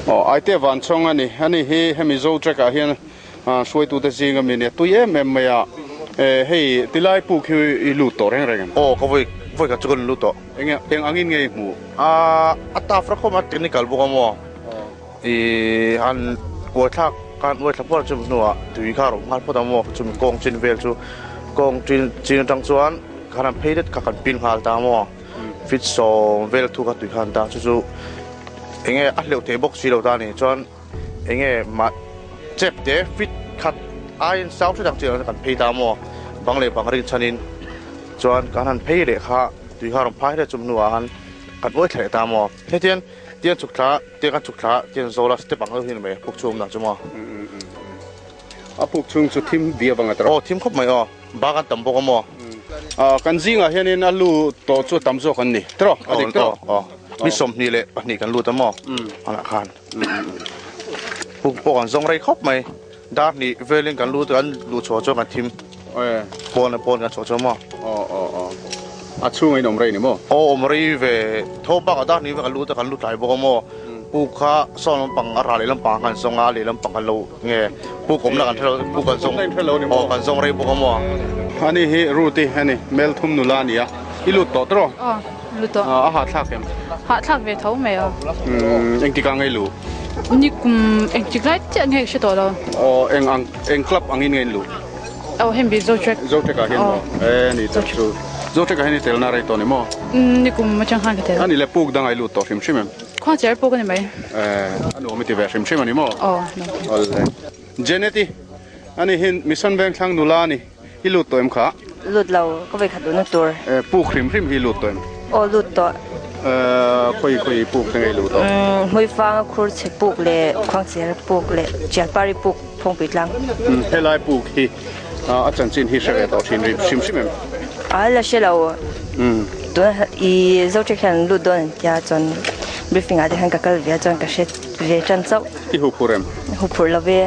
Aw Aite Vanchawng a ni. Ani hi hemi Zo track ah hian hruaitute zing ami nia tui em em mai a. Hei tilai puk hi i lut tawh reng reng em? Aw ka vawi vawi khat chu ka rawn lut tawh. Enge eng angin nge i hmuh? A tough ra khawm a technical bawk a maw? I han uai thlak khan uai thla pawh chumi hnuah tui kha a rawn nghal phawt ang maw chumi kawng chin vel chu kawng chin chin atang chuan khan an phei det kha kan pin nghal ta maw fit sawm vel thu kha tui kha an ta chu chu enge a hleuh thei bawk si lo ta ni chuan enge mah chep te fit khat aiin sau hret ang chiah kan phei ta maw bang leh bang rin chhanin chuan kan han phei leh kha tui kha a rawn phai hle chumi hnuah khan kan uai thla leh ta maw hetiang Tiang chhuk thla, tiang kan chhuk thla, tiang zawl a step ang deuh hi ni mai, puk chhung awm dan chu maw? A puk chhung chu thim bia vang a tawrh. Aw thim khawp mai aw, bak an tam bawk a maw? Kan zingah hianin a lu tawh chu tam zawk an ni tawrh, a dik tawrh. Aw, mi 22 kan lut a maw? Anah khan puk pawh kan zawng rei khawp mai, dar hnih velin kan lut kan luh chhuah chuan kan thim pawn a pawn kan chhuah chu a maw? Aw aw aw. A chhungah in awm rei ni maw? Aw awm rei ve tho bakah dar hnih kan lut a kan lut tlai bawk a maw? Puk kha sawn lampang a rah leh lampang kan zawng a leh lampang kan lo nge puk awmna kan hrelo puk kan zawng aw kan zawng rei bawk a maw? Ani hi Ruth-i a ni, Melthum nula a ni a, i lut tawh tawh? Aw lut tawh. A hahthlak em? Hahthlak ve tho mai aw. Engtikah nge i luh? Ni kum engtik lai chiah nge ka hre tawh lo. Aw eng ang eng club angin nge in luh? Aw hemi bi Zotrek. Zotrek ah hian maw? E ni tak chu. Zotrek ah hian i telna rei tawh ni maw? Ni kum atang khan ka tel. Ani le puk dang a i lut tawh hrim hrim em? Khuang cher puk a ni mai. E a nuam i ti ve hrim hrim a ni maw? Aw nuam ti. Awle. Janet-i ani hi Mission Vengthlang nula a ni. I lut tawh em kha? Lut lo, ka vei khat duhna tur. E puk hrim hrim hi i lut tawh em? Aw lut tawh. E khawi khawi puk te nge i luh tawh? Hmuifanga khur chhe puk leh Khuangcher puk leh Chialpari puk. Phawngpui tlang. Helai puk hi a chanchin hi hre ve tawh thin ri hrim hrim em? A la hre lo. Tuna i Zotrek hian lut dawn an tia chuan briefing ah te khan ka kal ve a chuan ka hre ve tan chauh. I huphurh em? Huphurh lo ve.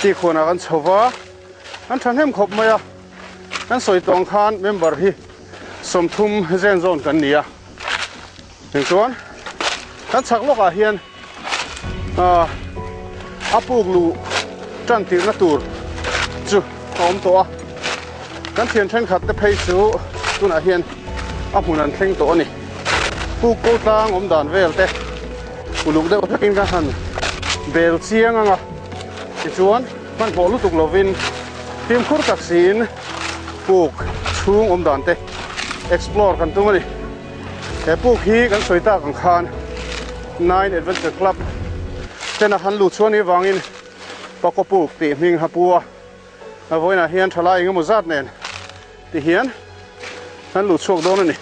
Tikhuanah kan chho va, an thahnem khawp mai a, kan sawi tawh ang khan member hi 30 zen zawn kan ni a. Tichuan kan chhak lawkah hian ah a puk luh tan tirna tur chu a awm tawh a, kan thian thenkhat te phei chu tunah hian a hmun an thleng tawh a ni. Puk ko tlang awm dan vel te uluk deuh takin ka han bel chiang ang a, tichuan hmanhmawh lutuk lovin fimkhur tak siin puk chhung awm dan te explore kan tum a ni. He puk hi kan sawi tak ang khan Nine Adventure Club tena han luh chhuah ni vangin Pakaw puk tih hming a pu a, a vawiinah hian thalai engemaw zat nen ti hian an luh chhuak dawn a ni.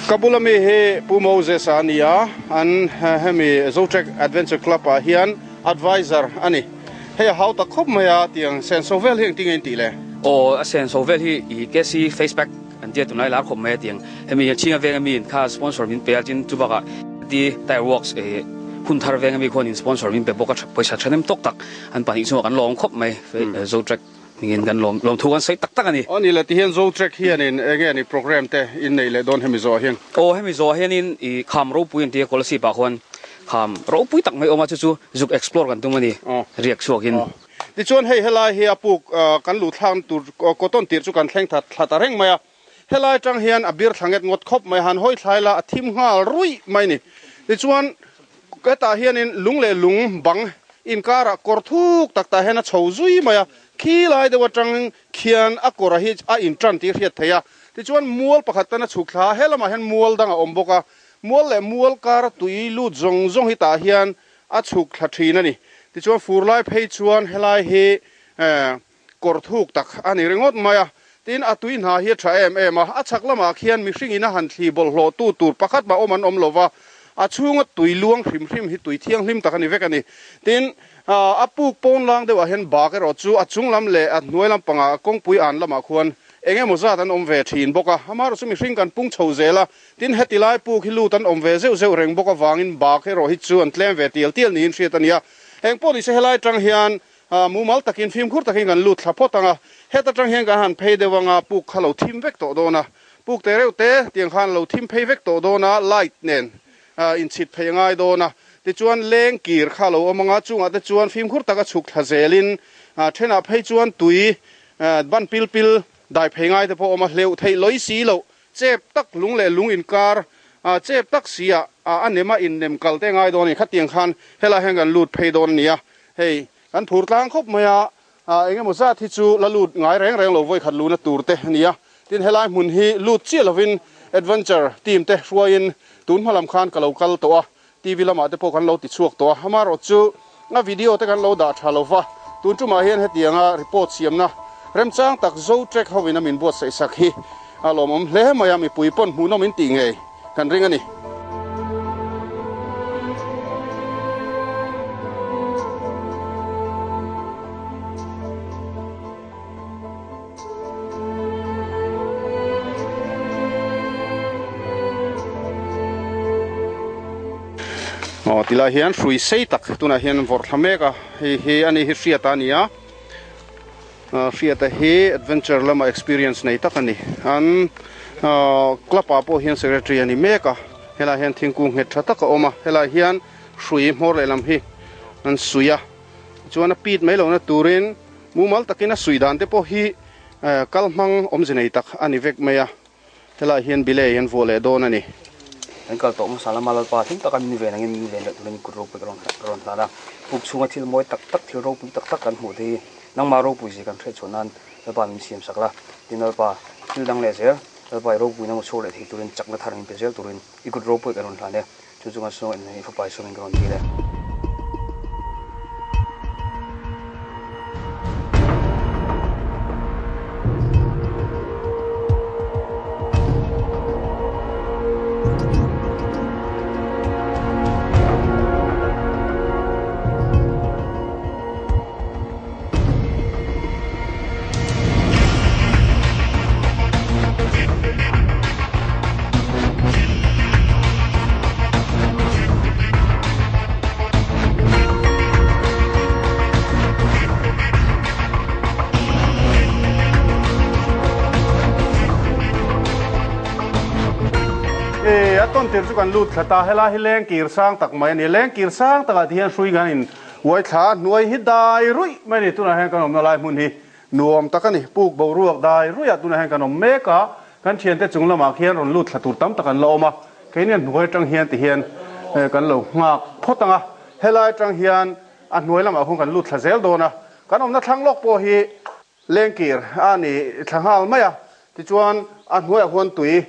Ka bula mi hi Pu Moses a ni a, an hemi Zotrek Adventure Club ah hian advisor a ni. Hei a hau tak khawp mai a, tiang senso vel hi engtin nge in tih le? Aw, a senso vel hi i KC Face Pack an tia tunlai lar khawp mai a tiang. Hemi chhinga veng ami in kha sponsor min pe a, tin chubakah T Tyre Works i hun thar veng ami khuan in sponsor min pe bawk a, pawisa thahnem tawk tak an pahnih chungah kan lawm khawp mai Zotrek. Hmingin kan lawm lawm thu kan sawi tak tak a ni. Aw ni le, tihian Zotrek hianin enge ni program te in nei leh dawn hemi zawh ah hian? Aw hemi zawh ah hianin i kham ropui an ti a, Kolasib ah khuan kham ropui tak mai awm a, chu chu zuk explore kan tum a ni, riak chhuakin. Tichuan hei helai hi a puk kan luh thlakna tur cotton tir chu kan thleng that thla ta reng mai a, helai atang hian a bir thla nget ngawt khawp mai, han hawi thlai la a thim nghal ruih mai ni. Tichuan Hetah hianin lung leh lung bang inkarah kawr thuk tak tah hian a chho zui mai a, khi lai deuh atang khian a kawr hi a intan tih hriat theih a. Tichuan mual pakhat tan a chhuk thla a, he lamah hian mual dang a awm bawk a, mual leh mual kara tui lut zawng zawng hi tah hian a chhuk thla thin a ni. Tichuan fur lai phei chuan helai hi Kawr thuk tak a ni ringawt mai a, tin a tui hna hi a tha em em a, a chhak lamah khian mihring in a han thli bawlhhlawh tu tur pakhat mah awm an awm lo va, a chhunga tui luang hrim hrim hi tui thianghlim tak a ni vek a ni. Tin, a puk pawn lang deuhah hian bak erawh chu a chung lam leh a hnuai lampangah kawngpui an lamah khuan eng emaw zat an awm ve thin bawk a, amaherawhchu mihring kan pung chho zel a, tin heti lai puk hi lut an awm ve zeuh zeuh reng bawk avangin bak erawh hi chu an tlem ve tial tial niin hriat a ni a, eng pawh nise helai atang hian Mumal takin fimkhur takin kan lut thla phawt ang a, heta tang hian kan han phei deuh ang a, puk kha lo thim vek tawh dawn a, puk te reuh te tiang khan lo thim phei vek tawh dawn a, light nen inchhit phei a ngai dawn a, tichuan leng kir kha lo awm ang a, chungah te chuan fimkhur taka chhuk thla zelin thenah phei chuan tui ban pil pil dai phei ngai te pawh a awm a, hleuh theih lawi si loh chep tak lung leh lung inkar chep tak si ah a nem a innem kal te ngai dawn a ni, khatiang khan helai hian kan lut phei dawn a ni a. Hei, kan phur tlang khawp mai a, eng emaw zat hi chu la lut ngai reng reng lo vawikhat luhna tur te a ni a. Tin, helai hmun hi lut chiah lovin adventure team te hruaiin tun hma lam khan ka lo kal tawh a, TV lamah te pawh kan lo ti chhuak tawh a. Amaherawh chu a video te kan lo dah tha lo va, tun tumah hian hetianga report siamna remchang tak Zotrek hovin a min buatsaih sak hi a lawmawm hle mai a, mipui pawn hmuhnawm in tih ngei kan ring a ni. Aw tilai hian hrui sei tak tunah hian vawrh thla mek a, hei hi ani hi hriat a ni a. Hriata hi adventure lama experience nei tak a ni. An club ah pawh hian secretary a ni mek a, helai hian thingkung nghet tha tak a awm a, helai hian hrui hmawr lehlam hi an suih a, chuan a pit mai lohna turin mumal takin a suih dan te pawh hi kal hmang awmze nei tak a ni vek mai a. Helai hian Bilei an vuah leh dawn a ni. Kan kal tawh hmasa lama Lalpa hlim taka min ven angin min ven leh turin kut ropui ka rawn hlan a. Puk chhunga thil mawi tak tak, thil ropui tak tak kan hmuh te hi nangmah ropui zia kan hriat chhuah nan Lalpa min siam sak la. Tin Lalpa, thil dang leh zel, Lalpa i ropuina maw chhuak leh thei turin chakna thar min pe zel turin i kut ropui ka rawn hlan e. Chu chunga saw in i fapa i sawmin ka rawn dil e. A tawn tir chu kan lut thla ta, helai hi leng kir sang tak mai a ni, leng kir sang takah ti hian hrui ngan in Uai thla hnuai hi dai ruih mai a ni. Tunah hian kan awmna lai hmun hi nuam tak a ni. Puk boruak dai ruihah tunah hian kan awm mek a, kan thiante chung lamah khian rawn lut thla tur tam tak an la awm a. Keini a hnuai atang hian ti hian kan lo nghak phawt ang a, helai atang hian a hnuai lamah khuan kan lut thla zel dawn a. Kan awmna thlang lawk pawh hi Lengkir a ni thla nghal mai a, tichuan a hnuaiah huan tui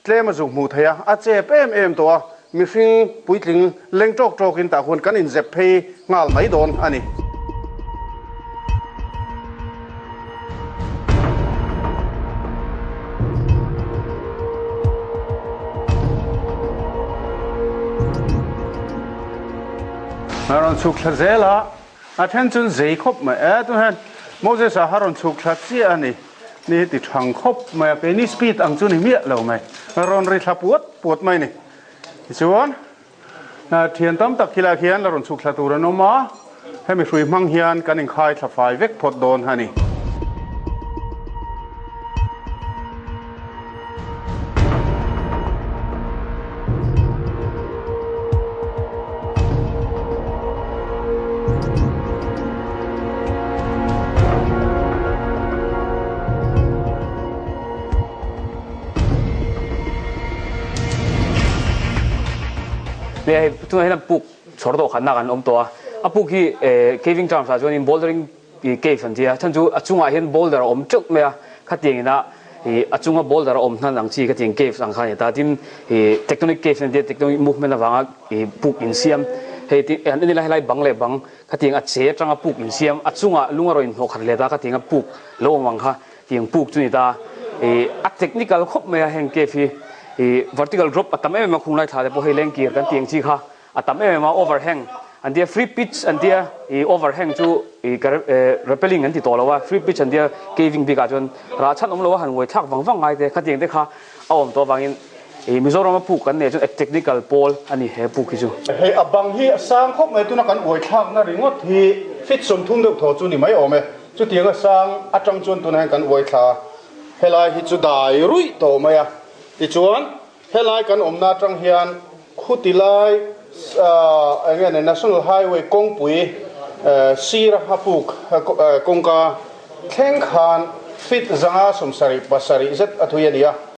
tlem a zuk hmuh theih a, a chep em em tawh a, mihring puitling leng tawk tawkin tah huan kan inzep phei nghal mai dawn a ni. A rawn chhuk thla zel a, a then chuan zei khawp mai e, tunah hian Moses-a a rawn chhuk thla chiah a ni, ni hi ti thang khawp mai a, keini speed ang chu ni miah lo mai, a rawn ri thla puat puat mai a ni. Tichuan, thian tam tak khilaiah khian la rawn chhuk thla tur an awm a, hemi hrui hmang hian kan inkhai thla fai vek phawt dawn a ni. Hei hei tunah hian puk chhawr dawh khatna kan awm tawh a, a puk hi caving terms ah chuanin bouldering cave an ti a, chhan chu a chungah hian boulder a awm teuh mai a, khatiang ina ih a chunga boulder a awm hnan ang chi khatiang caves ang kha a ni ta, tin ih tectonic caves an ti a, tectonic movement avanga ih puk insiam hei tin an en ila helai bang leh bang khatiang a che atanga puk insiam a chungah lung a rawn inhnawh khat leh ta khatianga puk lo awm ang kha tiang puk chu a ni ta, ih a technical khawp mai a heng cave hi ih vertical drop a tam em em a khung lai thla te pawh hei lengkir kan tih ang chi kha. A tam em em a, overhang an tia, free pitch an tia, ih overhang chu ih ka rappelling an ti tawh lo a, free pitch an tia caving bikah chuan rah chhan awm lo a han uai thlak vang vang ngai te, khatiang te kha a awm tawh avangin ih Mizoram a puk kan neih chuan technical pawl a ni he puk hi chu. Hei a bang hi a sang khawp mai, tuna kan uai thlakna ringawt hi feet 30 deuh thaw chu ni mai awm e, chutiang a sang atang chuan tunah hian kan uai thla a, helai hi chu dai ruih tawh mai a, tichuan Helai kan awmna atang hian khuti lai eng nge National Highway kawngpui sir a puk kawngka thleng khan feet 577 zet a thui a ni a.